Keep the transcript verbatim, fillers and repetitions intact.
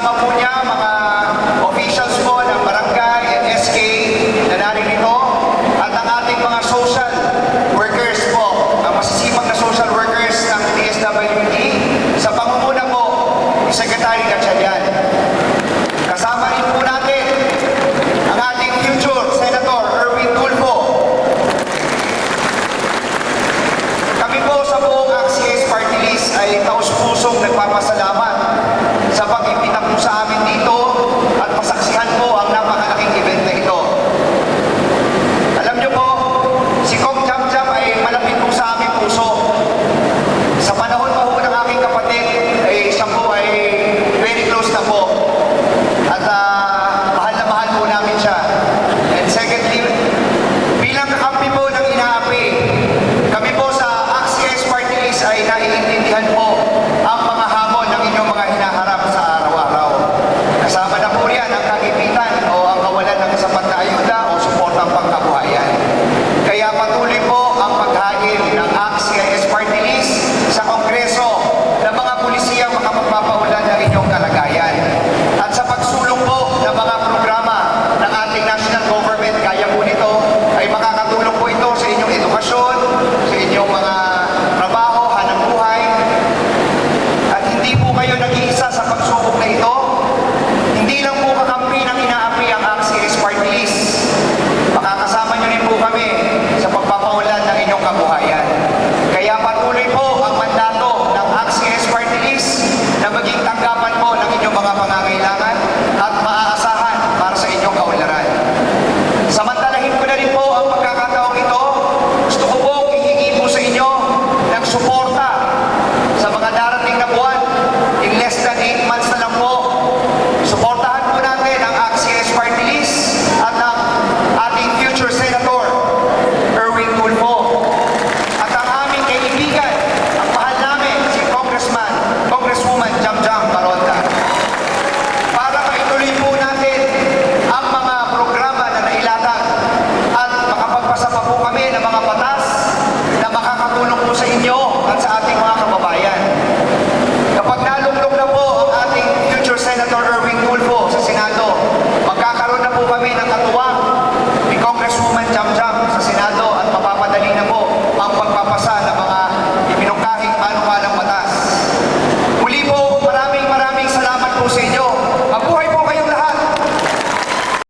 Mga po niya, mga officials po ng barangay and S K na naririto, at ang ating mga social workers po, ang masisipag na social workers ng D S W D, sa pangunguna po ni Secretary Gatchalian.